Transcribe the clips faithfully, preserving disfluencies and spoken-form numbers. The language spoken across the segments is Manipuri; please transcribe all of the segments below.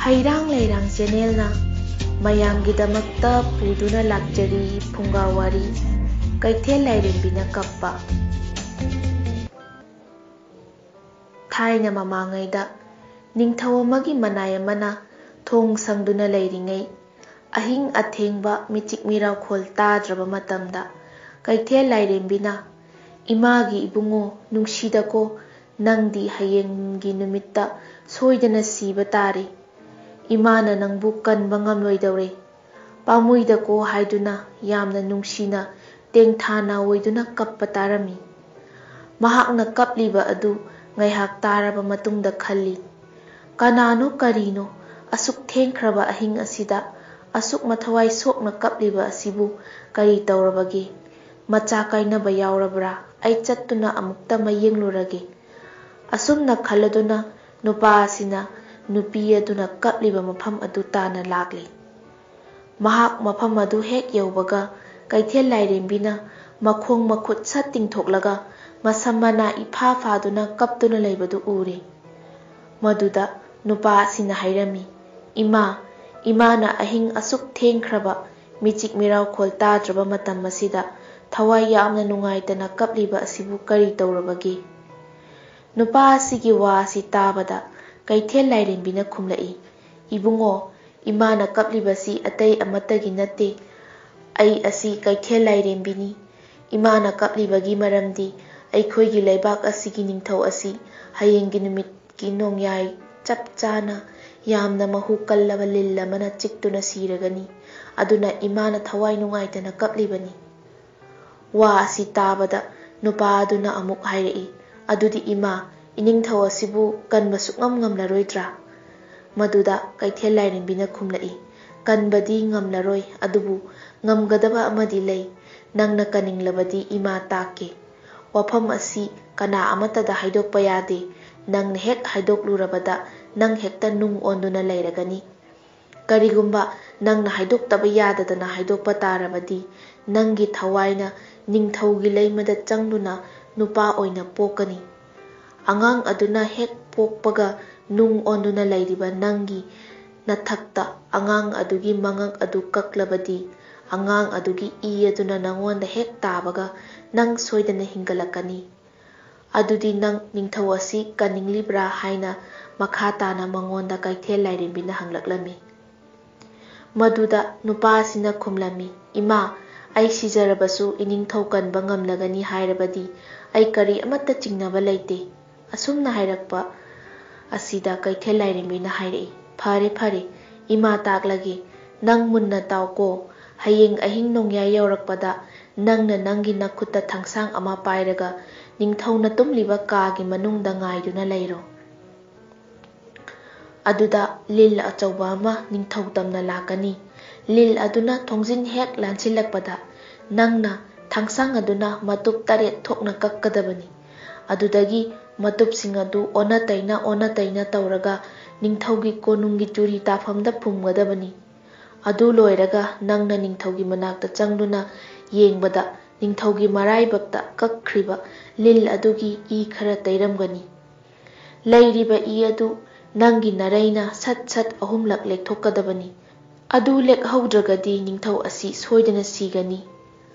ꯍꯩꯔꯥꯡ ꯂꯩꯔꯥꯡ ꯆꯦꯅꯦꯜꯅ ꯃꯌꯥꯝꯒꯤꯗꯃꯛꯇ ꯄꯨꯗꯨꯅ ꯂꯥꯛꯆꯔꯤ ꯐꯨꯡꯒꯥ ꯋꯥꯔꯤ, ꯀꯩꯊꯦꯜ ꯂꯥꯏꯔꯦꯝꯕꯤꯅ ꯀꯞꯄ꯫ ꯊꯥꯏꯅ ꯃꯃꯥꯡꯉꯩꯗ ꯅꯤꯡꯊꯧ ꯑꯃꯒꯤ ꯃꯅꯥꯏ ꯑꯃꯅ ꯊꯣꯡ ꯁꯪꯗꯨꯅ ꯂꯩꯔꯤꯉꯩ, ꯑꯍꯤꯡ ꯑꯊꯦꯡꯕ ꯃꯤꯆꯤꯛ ꯃꯤꯔꯥꯎꯈꯣꯜ ꯇꯥꯗ꯭ꯔꯕ ꯃꯇꯝꯗ, ꯀꯩꯊꯦꯜ ꯂꯥꯏꯔꯦꯝꯕꯤꯅ, "ꯏꯃꯥꯒꯤ ꯏꯕꯨꯡꯉꯣ, ꯅꯨꯡꯁꯤꯗꯀꯣ, ꯅꯪꯗꯤ ꯍꯌꯦꯡꯒꯤ ꯅꯨꯃꯤꯠꯇ ꯁꯣꯏꯗꯅ ꯁꯤꯕ ꯇꯥꯔꯦ꯫ ꯏꯃꯥꯅ ꯅꯪꯕꯨ ꯀꯟꯕ ꯉꯝꯂꯣꯏꯗꯧꯔꯦ꯫ ꯄꯥꯝꯃꯨꯏꯗꯀꯣ" ꯍꯥꯏꯗꯨꯅ ꯌꯥꯝꯅ ꯅꯨꯡꯁꯤꯅ ꯇꯦꯡꯊꯥꯅ ꯑꯣꯏꯗꯨꯅ ꯀꯞꯄ ꯇꯥꯔꯝꯃꯤ꯫ ꯃꯍꯥꯛꯅ ꯀꯞꯂꯤꯕ ꯑꯗꯨ ꯉꯥꯏꯍꯥꯛ ꯇꯥꯔꯕ ꯃꯇꯨꯡꯗ ꯈꯜꯂꯤ, "ꯀꯅꯥꯅꯣ ꯀꯔꯤꯅꯣ ꯑꯁꯨꯛ ꯊꯦꯡꯈ꯭ꯔꯕ ꯑꯍꯤꯡ ꯑꯁꯤꯗ ꯑꯁꯨꯛ ꯃꯊꯋꯥꯏ ꯁꯣꯛꯅ ꯀꯞꯂꯤꯕ ꯑꯁꯤꯕꯨ ꯀꯔꯤ ꯇꯧꯔꯕꯒꯦ? ꯃꯆꯥ ꯀꯥꯏꯅꯕ ꯌꯥꯎꯔꯕ꯭ꯔꯥ? ꯑꯩ ꯆꯠꯇꯨꯅ ꯑꯃꯨꯛꯇ ꯃꯌꯦꯡꯂꯨꯔꯒꯦ"꯫ ꯑꯁꯨꯝꯅ ꯈꯜꯂꯗꯨꯅ ꯅꯨꯄꯥ ꯑꯁꯤꯅ ꯅꯨꯄꯤ ꯑꯗꯨꯅ ꯀꯞꯂꯤꯕ ꯃꯐꯝ ꯑꯗꯨ ꯇꯥꯅ ꯂꯥꯛꯂꯤ꯫ ꯃꯍꯥꯛ ꯃꯐꯝ ꯑꯗꯨ ꯍꯦꯛ ꯌꯧꯕꯒ ꯀꯩꯊꯦꯜ ꯂꯥꯏꯔꯦꯝꯕꯤꯅ ꯃꯈꯣꯡ ꯃꯈꯨꯠ ꯁꯠ ꯇꯤꯡꯊꯣꯛꯂꯒ ꯃꯁꯝ ꯃꯅꯥ ꯏꯐꯥ ꯐꯥꯗꯨꯅ ꯀꯞꯇꯨꯅ ꯂꯩꯕꯗꯨ ꯎꯔꯦ꯫ ꯃꯗꯨꯗ ꯅꯨꯄꯥ ꯑꯁꯤꯅ ꯍꯥꯏꯔꯝꯃꯤ, "ꯏꯃꯥ, ꯏꯃꯥꯅ ꯑꯍꯤꯡ ꯑꯁꯨꯛ ꯊꯦꯡꯈ꯭ꯔꯕ ꯃꯤꯆꯤꯛ ꯃꯤꯔꯥꯎꯈꯣꯜ ꯇꯥꯗ꯭ꯔꯕ ꯃꯇꯝ ꯑꯁꯤꯗ ꯊꯋꯥꯏ ꯌꯥꯝꯅ ꯅꯨꯡꯉꯥꯏꯇꯅ ꯀꯞꯂꯤꯕ ꯑꯁꯤꯕꯨ ꯀꯔꯤ ꯇꯧꯔꯕꯒꯦ?" ꯅꯨꯄꯥ ꯑꯁꯤꯒꯤ ꯋꯥ ꯑꯁꯤ ꯇꯥꯕꯗ ꯀꯩꯊꯦꯜ ꯂꯥꯏꯔꯦꯝꯕꯤꯅ ꯈꯨꯝꯂꯛꯏ, "ꯏꯕꯨꯡꯉꯣ, ꯏꯃꯥꯅ ꯀꯞꯂꯤꯕꯁꯤ ꯑꯇꯩ ꯑꯃꯠꯇꯒꯤ ꯅꯠꯇꯦ꯫ ꯑꯩ ꯑꯁꯤ ꯀꯩꯊꯦꯜ ꯂꯥꯏꯔꯦꯝꯕꯤꯅꯤ꯫ ꯏꯃꯥꯅ ꯀꯞꯂꯤꯕꯒꯤ ꯃꯔꯝꯗꯤ ꯑꯩꯈꯣꯏꯒꯤ ꯂꯩꯕꯥꯛ ꯑꯁꯤꯒꯤ ꯅꯤꯡꯊꯧ ꯑꯁꯤ ꯍꯌꯦꯡꯒꯤ ꯅꯨꯃꯤꯠꯀꯤ ꯅꯣꯡꯌꯥꯏ ꯆꯞ ꯆꯥꯅ ꯌꯥꯝꯅ ꯃꯍꯨ ꯀꯜꯂꯕ ꯂꯤꯟ ꯑꯃꯅ ꯆꯤꯛꯇꯨꯅ ꯁꯤꯔꯒꯅꯤ꯫ ꯑꯗꯨꯅ ꯏꯃꯥꯅ ꯊꯋꯥꯏ ꯅꯨꯡꯉꯥꯏꯇꯅ ꯀꯞꯂꯤꯕꯅꯤ"꯫ ꯋꯥ ꯑꯁꯤ ꯇꯥꯕꯗ ꯅꯨꯄꯥ ꯑꯗꯨꯅ ꯑꯃꯨꯛ ꯍꯥꯏꯔꯛꯏ, "ꯑꯗꯨꯗꯤ ꯏꯃꯥ, ꯏꯅꯤꯡꯊꯧ ꯑꯁꯤꯕꯨ ꯀꯟꯕ ꯁꯨꯛꯉꯝ ꯉꯝꯂꯔꯣꯏꯗ꯭ꯔꯥ?" ꯃꯗꯨꯗ ꯀꯩꯊꯦꯜ ꯂꯥꯏꯔꯦꯝꯕꯤꯅ ꯈꯨꯝꯂꯛꯏ, "ꯀꯟꯕꯗꯤ ꯉꯝꯂꯔꯣꯏ, ꯑꯗꯨꯕꯨ ꯉꯝꯒꯗꯕ ꯑꯃꯗꯤ ꯂꯩ꯫ ꯅꯪꯅ ꯀꯟꯅꯤꯡꯂꯕꯗꯤ ꯏꯃꯥ ꯇꯥꯛꯀꯦ꯫ ꯋꯥꯐꯝ ꯑꯁꯤ ꯀꯅꯥ ꯑꯃꯠꯇꯗ ꯍꯥꯏꯗꯣꯛꯄ ꯌꯥꯗꯦ꯫ ꯅꯪꯅ ꯍꯦꯛ ꯍꯥꯏꯗꯣꯛꯂꯨꯔꯕꯗ ꯅꯪ ꯍꯦꯛꯇ ꯅꯨꯡ ꯑꯣꯟꯗꯨꯅ ꯂꯩꯔꯒꯅꯤ꯫ ꯀꯔꯤꯒꯨꯝꯕ ꯅꯪꯅ ꯍꯥꯏꯗꯣꯛꯇꯕ ꯌꯥꯗꯗꯅ ꯍꯥꯏꯗꯣꯛꯄ ꯇꯥꯔꯕꯗꯤ, ꯅꯪꯒꯤ ꯊꯋꯥꯏꯅ ꯅꯤꯡꯊꯧꯒꯤ ꯂꯩꯃꯗ ꯆꯪꯗꯨꯅ ꯅꯨꯄꯥ ꯑꯣꯏꯅ ꯄꯣꯛꯀꯅꯤ꯫ ꯑꯉꯥꯡ ꯑꯗꯨꯅ ꯍꯦꯛ ꯄꯣꯛꯄꯒ ꯅꯨꯡ ꯑꯣꯟꯗꯨꯅ ꯂꯩꯔꯤꯕ ꯅꯪꯒꯤ ꯅꯊꯛꯇ ꯑꯉꯥꯡ ꯑꯗꯨꯒꯤ ꯃꯉꯛ ꯑꯗꯨ ꯀꯛꯂꯕꯗꯤ, ꯑꯉꯥꯡ ꯑꯗꯨꯒꯤ ꯏ ꯑꯗꯨꯅ ꯅꯉꯣꯟꯗ ꯍꯦꯛ ꯇꯥꯕꯒ ꯅꯪ ꯁꯣꯏꯗꯅ ꯍꯤꯡꯒꯠꯂꯛꯀꯅꯤ꯫ ꯑꯗꯨꯗꯤ ꯅꯪ ꯅꯤꯡꯊꯧ ꯑꯁꯤ ꯀꯟꯅꯤꯡꯂꯤꯕ꯭ꯔꯥ ꯍꯥꯏꯅ ꯃꯈꯥ ꯇꯥꯅ ꯃꯉꯣꯟꯗ ꯀꯩꯊꯦꯜ ꯂꯥꯏꯔꯦꯝꯕꯤꯅ ꯍꯪꯂꯛꯂꯝꯃꯤ꯫ ꯃꯗꯨꯗ ꯅꯨꯄꯥ ꯑꯁꯤꯅ ꯈꯨꯝꯂꯝꯃꯤ, "ꯏꯃꯥ, ꯑꯩ ꯁꯤꯖꯔꯕꯁꯨ ꯏꯅꯤꯡꯊꯧ ꯀꯟꯕ ꯉꯝꯂꯒꯅꯤ ꯍꯥꯏꯔꯕꯗꯤ ꯑꯩ ꯀꯔꯤ ꯑꯃꯠꯇ ꯆꯤꯡꯅꯕ ꯂꯩꯇꯦ"꯫ ꯑꯁꯨꯝꯅ ꯍꯥꯏꯔꯛꯄ ꯑꯁꯤꯗ ꯀꯩꯊꯦꯜ ꯂꯥꯏꯔꯦꯝꯕꯤꯅ ꯍꯥꯏꯔꯛꯏ, "ꯐꯔꯦ, ꯐꯔꯦ, ꯏꯃꯥ ꯇꯥꯛꯂꯒꯦ, ꯅꯪ ꯃꯨꯟꯅ ꯇꯥꯎꯀꯣ꯫ ꯍꯌꯦꯡ ꯑꯍꯤꯡ ꯅꯣꯡꯌꯥꯏ ꯌꯧꯔꯛꯄꯗ ꯅꯪꯅ ꯅꯪꯒꯤ ꯅꯈꯨꯠꯇ ꯊꯥꯡꯁꯥꯡ ꯑꯃ ꯄꯥꯏꯔꯒ ꯅꯤꯡꯊꯧꯅ ꯇꯨꯝꯂꯤꯕ ꯀꯥꯒꯤ ꯃꯅꯨꯡꯗ ꯉꯥꯏꯗꯨꯅ ꯂꯩꯔꯣ꯫ ꯑꯗꯨꯗ ꯂꯤꯜ ꯑꯆꯧꯕ ꯑꯃ ꯅꯤꯡꯊꯧ ꯇꯝꯅ ꯂꯥꯛꯀꯅꯤ꯫ ꯂꯤꯜ ꯑꯗꯨꯅ ꯊꯣꯡꯖꯤꯟ ꯍꯦꯛ ꯂꯥꯟꯁꯤꯜꯂꯛꯄꯗ ꯅꯪꯅ ꯊꯥꯡꯁꯥꯡ ꯑꯗꯨꯅ ꯃꯇꯨꯞ ꯇꯔꯦꯠ ꯊꯣꯛꯅ ꯀꯛꯀꯗꯕꯅꯤ꯫ ꯑꯗꯨꯗꯒꯤ ꯃꯇꯨꯞꯁꯤꯡ ꯑꯗꯨ ꯑꯣꯟꯅ ꯇꯩꯅ, ꯑꯣꯟꯅ ꯇꯩꯅ ꯇꯧꯔꯒ ꯅꯤꯡꯊꯧꯒꯤ ꯀꯣꯅꯨꯡꯒꯤ ꯆꯨꯔꯤ ꯇꯥꯐꯝꯗ ꯐꯨꯝꯒꯗꯕꯅꯤ꯫ ꯑꯗꯨ ꯂꯣꯏꯔꯒ ꯅꯪꯅ ꯅꯤꯡꯊꯧꯒꯤ ꯃꯅꯥꯛꯇ ꯆꯪꯗꯨꯅ ꯌꯦꯡꯕꯗ ꯅꯤꯡꯊꯧꯒꯤ ꯃꯔꯥꯏꯕꯛꯇ ꯀꯛꯈ꯭ꯔꯤꯕ ꯂꯤꯜ ꯑꯗꯨꯒꯤ ꯏ ꯈꯔ ꯇꯩꯔꯝꯒꯅꯤ꯫ ꯂꯩꯔꯤꯕ ꯏ ꯑꯗꯨ ꯅꯪꯒꯤ ꯅꯔꯩꯅ ꯁꯠ ꯁꯠ ꯑꯍꯨꯝꯂꯛ ꯂꯦꯛꯊꯣꯛꯀꯗꯕꯅꯤ꯫ ꯑꯗꯨ ꯂꯦꯛꯍꯧꯗ꯭ꯔꯒꯗꯤ ꯅꯤꯡꯊꯧ ꯑꯁꯤ ꯁꯣꯏꯗꯅ ꯁꯤꯒꯅꯤ"꯫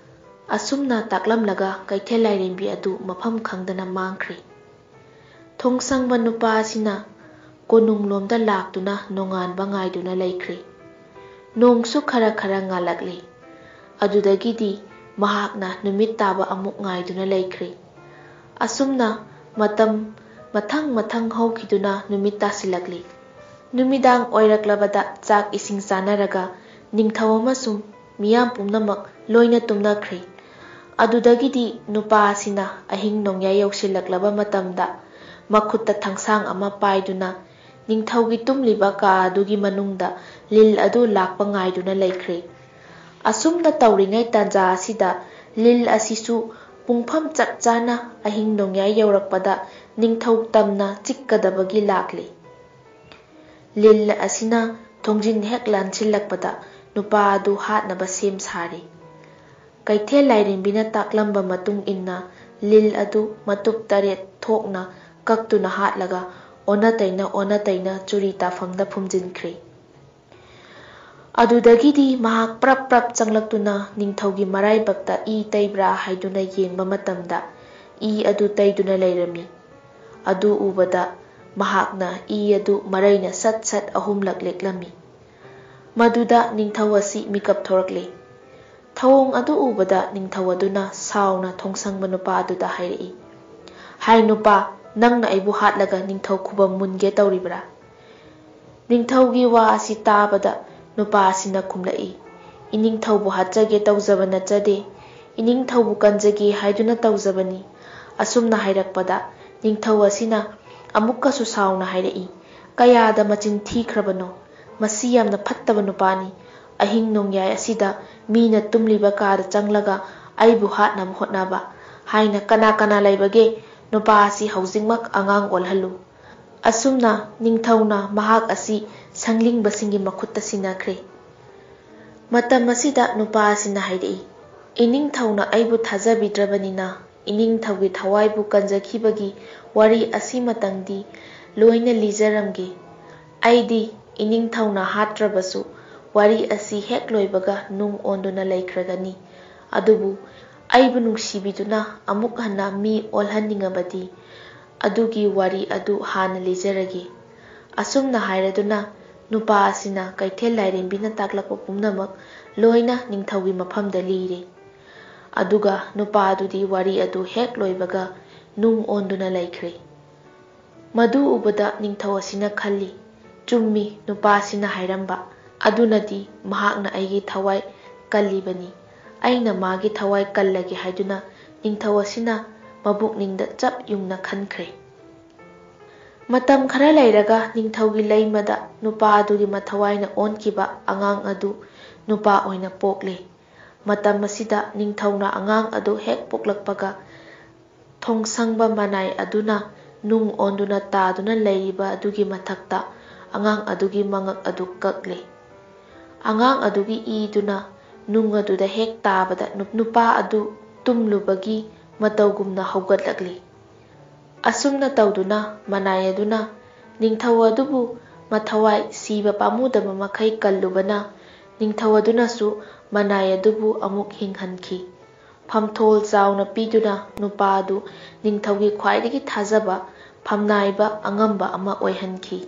ꯑꯁꯨꯝꯅ ꯇꯥꯛꯂꯝꯂꯒ ꯀꯩꯊꯦꯜ ꯂꯥꯏꯔꯦꯝꯕꯤ ꯑꯗꯨ ꯃꯐꯝ ꯈꯪꯗꯅ ꯃꯥꯡꯈ꯭ꯔꯦ꯫ ꯊꯣꯡꯁꯪꯕ ꯅꯨꯄꯥ ꯑꯁꯤꯅ ꯀꯣꯅꯨꯡꯂꯣꯝꯗ ꯂꯥꯛꯇꯨꯅ ꯅꯣꯡꯉꯥꯟꯕ ꯉꯥꯏꯗꯨꯅ ꯂꯩꯈ꯭ꯔꯦ꯫ ꯅꯣꯡꯁꯨ ꯈꯔ ꯈꯔ ꯉꯥꯜꯂꯛꯂꯦ꯫ ꯑꯗꯨꯗꯒꯤꯗꯤ ꯃꯍꯥꯛꯅ ꯅꯨꯃꯤꯠ ꯇꯥꯕ ꯑꯃꯨꯛ ꯉꯥꯏꯗꯨꯅ ꯂꯩꯈ꯭ꯔꯦ꯫ ꯑꯁꯨꯝꯅ ꯃꯇꯝ ꯃꯊꯪ ꯃꯊꯪ ꯍꯧꯈꯤꯗꯨꯅ ꯅꯨꯃꯤꯠ ꯇꯥꯁꯤꯜꯂꯛꯂꯤ꯫ ꯅꯨꯃꯤꯗꯥꯡ ꯑꯣꯏꯔꯛꯂꯕꯗ ꯆꯥꯛ ꯏꯁꯤꯡ ꯆꯥꯅꯔꯒ ꯅꯤꯡꯊꯧ ꯑꯃꯁꯨꯡ ꯃꯤꯌꯥꯝ ꯄꯨꯝꯅꯃꯛ ꯂꯣꯏꯅ ꯇꯨꯝꯅꯈ꯭ꯔꯦ꯫ ꯑꯗꯨꯗꯒꯤꯗꯤ ꯅꯨꯄꯥ ꯑꯁꯤꯅ ꯑꯍꯤꯡ ꯅꯣꯡꯌꯥꯏ ꯌꯧꯁꯤꯜꯂꯛꯂꯕ ꯃꯇꯝꯗ ꯃꯈꯨꯠꯇ ꯊꯥꯡꯁꯥꯡ ꯑꯃ ꯄꯥꯏꯗꯨꯅ ꯅꯤꯡꯊꯧꯒꯤ ꯇꯨꯝꯂꯤꯕ ꯀꯥ ꯑꯗꯨꯒꯤ ꯃꯅꯨꯡꯗ ꯂꯤꯜ ꯑꯗꯨ ꯂꯥꯛꯄ ꯉꯥꯏꯗꯨꯅ ꯂꯩꯈ꯭ꯔꯦ꯫ ꯑꯁꯨꯝꯅ ꯇꯧꯔꯤꯉꯩ ꯇꯥꯟꯖꯥ ꯑꯁꯤꯗ ꯂꯤꯜ ꯑꯁꯤꯁꯨ ꯄꯨꯡꯐꯝ ꯆꯞ ꯆꯥꯅ ꯑꯍꯤꯡ ꯅꯣꯡꯌꯥꯏ ꯌꯧꯔꯛꯄꯗ ꯅꯤꯡꯊꯧ ꯇꯝꯅ ꯆꯤꯛꯀꯗꯕꯒꯤ ꯂꯥꯛꯂꯦ꯫ ꯂꯤꯜ ꯑꯁꯤꯅ ꯊꯣꯡꯖꯤꯟ ꯍꯦꯛ ꯂꯥꯟꯁꯤꯜꯂꯛꯄꯗ ꯅꯨꯄꯥ ꯑꯗꯨ ꯍꯥꯠꯅꯕ ꯁꯦꯝ ꯁꯥꯔꯤ꯫ ꯀꯩꯊꯦꯜ ꯂꯥꯏꯔꯦꯝꯕꯤꯅ ꯇꯥꯛꯂꯝꯕ ꯃꯇꯨꯡ ꯏꯟꯅ ꯂꯤꯜ ꯑꯗꯨ ꯃꯇꯨꯞ ꯇꯔꯦꯠ ꯊꯣꯛꯅ ꯀꯛꯇꯨꯅ ꯍꯥꯠꯂꯒ ꯑꯣꯟꯅ ꯇꯩꯅ ꯑꯣꯟꯅ ꯇꯩꯅ ꯆꯨꯔꯤ ꯇꯥꯐꯝꯗ ꯐꯨꯝꯖꯤꯟꯈ꯭ꯔꯦ꯫ ꯑꯗꯨꯗꯒꯤꯗꯤ ꯃꯍꯥꯛ ꯄ꯭ꯔꯞ ꯄ꯭ꯔꯞ ꯆꯪꯂꯛꯇꯨꯅ ꯅꯤꯡꯊꯧꯒꯤ ꯃꯔꯥꯏꯕꯛꯇ ꯏ ꯇꯩꯕ꯭ꯔꯥ ꯍꯥꯏꯗꯨꯅ ꯌꯦꯡꯕ ꯃꯇꯝꯗ, ꯏ ꯑꯗꯨ ꯇꯩꯗꯨꯅ ꯂꯩꯔꯝꯃꯤ꯫ ꯑꯗꯨ ꯎꯕꯗ ꯃꯍꯥꯛꯅ ꯏ ꯑꯗꯨ ꯃꯔꯩꯅ ꯁꯠ ꯁꯠ ꯑꯍꯨꯝꯂꯛ ꯂꯦꯛꯂꯝꯃꯤ꯫ ꯃꯗꯨꯗ ꯅꯤꯡꯊꯧ ꯑꯁꯤ ꯃꯤꯀꯞ ꯊꯣꯔꯛꯂꯦ꯫ ꯊꯧꯑꯣꯡ ꯑꯗꯨ ꯎꯕꯗ ꯅꯤꯡꯊꯧ ꯑꯗꯨꯅ ꯁꯥꯎꯅ ꯊꯣꯡꯁꯪꯕ ꯅꯨꯄꯥ ꯑꯗꯨꯗ ꯍꯥꯏꯔꯛꯏ, "ꯍꯥꯏ ꯅꯨꯄꯥ, ꯅꯪꯅ ꯑꯩꯕꯨ ꯍꯥꯠꯂꯒ ꯅꯤꯡꯊꯧ ꯈꯨꯕꯝ ꯃꯨꯟꯒꯦ ꯇꯧꯔꯤꯕ꯭ꯔꯥ?" ꯅꯤꯡꯊꯧꯒꯤ ꯋꯥ ꯑꯁꯤ ꯇꯥꯕꯗ ꯅꯨꯄꯥ ꯑꯁꯤꯅ ꯈꯨꯝꯂꯛꯏ, "ꯏꯅꯤꯡꯊꯧꯕꯨ ꯍꯥꯠꯆꯒꯦ ꯇꯧꯖꯕ ꯅꯠꯆꯗꯦ, ꯏꯅꯤꯡꯊꯧꯕꯨ ꯀꯟꯖꯒꯦ ꯍꯥꯏꯗꯨꯅ ꯇꯧꯖꯕꯅꯤ꯫" ꯑꯁꯨꯝꯅ ꯍꯥꯏꯔꯛꯄꯗ ꯅꯤꯡꯊꯧ ꯑꯁꯤꯅ ꯑꯃꯨꯛꯀꯁꯨ ꯁꯥꯎꯅ ꯍꯥꯏꯔꯛꯏ, "ꯀꯌꯥꯗ ꯃꯆꯤꯟ ꯊꯤꯈ꯭ꯔꯕꯅꯣ! ꯃꯁꯤ ꯌꯥꯝꯅ ꯐꯠꯇꯕ ꯅꯨꯄꯥꯅꯤ꯫ ꯑꯍꯤꯡ ꯅꯣꯡꯌꯥꯏ ꯑꯁꯤꯗ ꯃꯤꯅ ꯇꯨꯝꯂꯤꯕ ꯀꯥꯗ ꯆꯪꯂꯒ ꯑꯩꯕꯨ ꯍꯥꯠꯅꯕ ꯍꯣꯠꯅꯕ꯫ ꯍꯥꯏꯅ ꯀꯅꯥ ꯀꯅꯥ ꯂꯩꯕꯒꯦ? ꯅꯨꯄꯥ ꯑꯁꯤ ꯍꯧꯖꯤꯛꯃꯛ ꯑꯉꯥꯡ ꯑꯣꯜꯍꯜꯂꯨ꯫" ꯑꯁꯨꯝꯅ ꯅꯤꯡꯊꯧꯅ ꯃꯍꯥꯛ ꯑꯁꯤ ꯁꯪꯂꯤꯡꯕꯁꯤꯡꯒꯤ ꯃꯈꯨꯠꯇ ꯁꯤꯟꯅꯈ꯭ꯔꯦ꯫ ꯃꯇꯝ ꯑꯁꯤꯗ ꯅꯨꯄꯥ ꯑꯁꯤꯅ ꯍꯥꯏꯔꯛꯏ, "ꯏꯅꯤꯡꯊꯧꯅ ꯑꯩꯕꯨ ꯊꯥꯖꯕꯤꯗ꯭ꯔꯕꯅꯤꯅ ꯏꯅꯤꯡꯊꯧꯒꯤ ꯊꯋꯥꯏꯕꯨ ꯀꯟꯖꯈꯤꯕꯒꯤ ꯋꯥꯔꯤ ꯑꯁꯤꯃꯇꯪꯗꯤ ꯂꯣꯏꯅ ꯂꯤꯖꯔꯝꯒꯦ꯫ ꯑꯩꯗꯤ ꯏꯅꯤꯡꯊꯧꯅ ꯍꯥꯠꯇ꯭ꯔꯕꯁꯨ ꯋꯥꯔꯤ ꯑꯁꯤ ꯍꯦꯛ ꯂꯣꯏꯕꯒ ꯅꯨꯡ ꯑꯣꯟꯗꯨꯅ ꯂꯩꯈ꯭ꯔꯒꯅꯤ꯫ ꯑꯗꯨꯕꯨ ꯑꯩꯕꯨ ꯅꯨꯡꯁꯤꯕꯤꯗꯨꯅ ꯑꯃꯨꯛ ꯍꯟꯅ ꯃꯤ ꯑꯣꯜꯍꯟꯅꯤꯡꯉꯕꯗꯤ ꯑꯗꯨꯒꯤ ꯋꯥꯔꯤ ꯑꯗꯨ ꯍꯥꯟꯅ ꯂꯤꯖꯔꯒꯦ꯫" ꯑꯁꯨꯝꯅ ꯍꯥꯏꯔꯗꯨꯅ ꯅꯨꯄꯥ ꯑꯁꯤꯅ ꯀꯩꯊꯦꯜ ꯂꯥꯏꯔꯦꯝꯕꯤꯅ ꯇꯥꯛꯂꯛꯄ ꯄꯨꯝꯅꯃꯛ ꯂꯣꯏꯅ ꯅꯤꯡꯊꯧꯒꯤ ꯃꯐꯝꯗ ꯂꯤꯔꯦ꯫ ꯑꯗꯨꯒ ꯅꯨꯄꯥ ꯑꯗꯨꯗꯤ ꯋꯥꯔꯤ ꯑꯗꯨ ꯍꯦꯛ ꯂꯣꯏꯕꯒ ꯅꯨꯡ ꯑꯣꯟꯗꯨꯅ ꯂꯩꯈ꯭ꯔꯦ꯫ ꯃꯗꯨ ꯎꯕꯗ ꯅꯤꯡꯊꯧ ꯑꯁꯤꯅ ꯈꯜꯂꯤ, "ꯆꯨꯝꯃꯤ, ꯅꯨꯄꯥ ꯑꯁꯤꯅ ꯍꯥꯏꯔꯝꯕ ꯑꯗꯨꯅꯗꯤ ꯃꯍꯥꯛꯅ ꯑꯩꯒꯤ ꯊꯋꯥꯏ ꯀꯜꯂꯤꯕꯅꯤ꯫ ꯑꯩꯅ ꯃꯥꯒꯤ ꯊꯋꯥꯏ ꯀꯜꯂꯒꯦ" ꯍꯥꯏꯗꯨꯅ ꯅꯤꯡꯊꯧ ꯑꯁꯤꯅ ꯃꯕꯨꯛꯅꯤꯡꯗ ꯆꯞ ꯌꯨꯡꯅ ꯈꯟꯈ꯭ꯔꯦ꯫ ꯃꯇꯝ ꯈꯔ ꯂꯩꯔꯒ ꯅꯤꯡꯊꯧꯒꯤ ꯂꯩꯃꯗ ꯅꯨꯄꯥ ꯑꯗꯨꯒꯤ ꯃꯊꯋꯥꯏꯅ ꯑꯣꯟꯈꯤꯕ ꯑꯉꯥꯡ ꯑꯗꯨ ꯅꯨꯄꯥ ꯑꯣꯏꯅ ꯄꯣꯛꯂꯦ꯫ ꯃꯇꯝ ꯑꯁꯤꯗ ꯅꯤꯡꯊꯧꯅ ꯑꯉꯥꯡ ꯑꯗꯨ ꯍꯦꯛ ꯄꯣꯛꯂꯛꯄꯒ ꯊꯣꯡꯁꯪꯕ ꯃꯅꯥꯏ ꯑꯗꯨꯅ ꯅꯨꯡ ꯑꯣꯟꯗꯨꯅ ꯇꯥꯗꯨꯅ ꯂꯩꯔꯤꯕ ꯑꯗꯨꯒꯤ ꯃꯊꯛꯇ ꯑꯉꯥꯡ ꯑꯗꯨꯒꯤ ꯃꯉꯛ ꯑꯗꯨ ꯀꯛꯂꯦ꯫ ꯑꯉꯥꯡ ꯑꯗꯨꯒꯤ ꯏꯗꯨꯅ ꯅꯨꯡ ꯑꯗꯨꯗ ꯍꯦꯛ ꯇꯥꯕꯗ ꯅꯨ-, ꯅꯨꯄꯥ ꯑꯗꯨ ꯇꯨꯝꯂꯨꯕꯒꯤ ꯃꯇꯧꯒꯨꯝꯅ ꯍꯧꯒꯠꯂꯛꯂꯤ꯫ ꯑꯁꯨꯝꯅ ꯇꯧꯗꯨꯅ ꯃꯅꯥꯏ ꯑꯗꯨꯅ ꯅꯤꯡꯊꯧ ꯑꯗꯨꯕꯨ ꯃꯊꯋꯥꯏ ꯁꯤꯕ ꯄꯥꯝꯃꯨꯗꯕ ꯃꯈꯩ ꯀꯜꯂꯨꯕꯅ ꯅꯤꯡꯊꯧ ꯑꯗꯨꯅꯁꯨ ꯃꯅꯥꯏ ꯑꯗꯨꯕꯨ ꯑꯃꯨꯛ ꯍꯤꯡꯍꯟꯈꯤ꯫ ꯐꯝꯊꯣꯜ ꯆꯥꯎꯅ ꯄꯤꯗꯨꯅ ꯅꯨꯄꯥ ꯑꯗꯨ ꯅꯤꯡꯊꯧꯒꯤ ꯈ꯭ꯋꯥꯏꯗꯒꯤ ꯊꯥꯖꯕ ꯐꯝꯅꯥꯏꯕ ꯑꯉꯝꯕ ꯑꯃ ꯑꯣꯏꯍꯟꯈꯤ꯫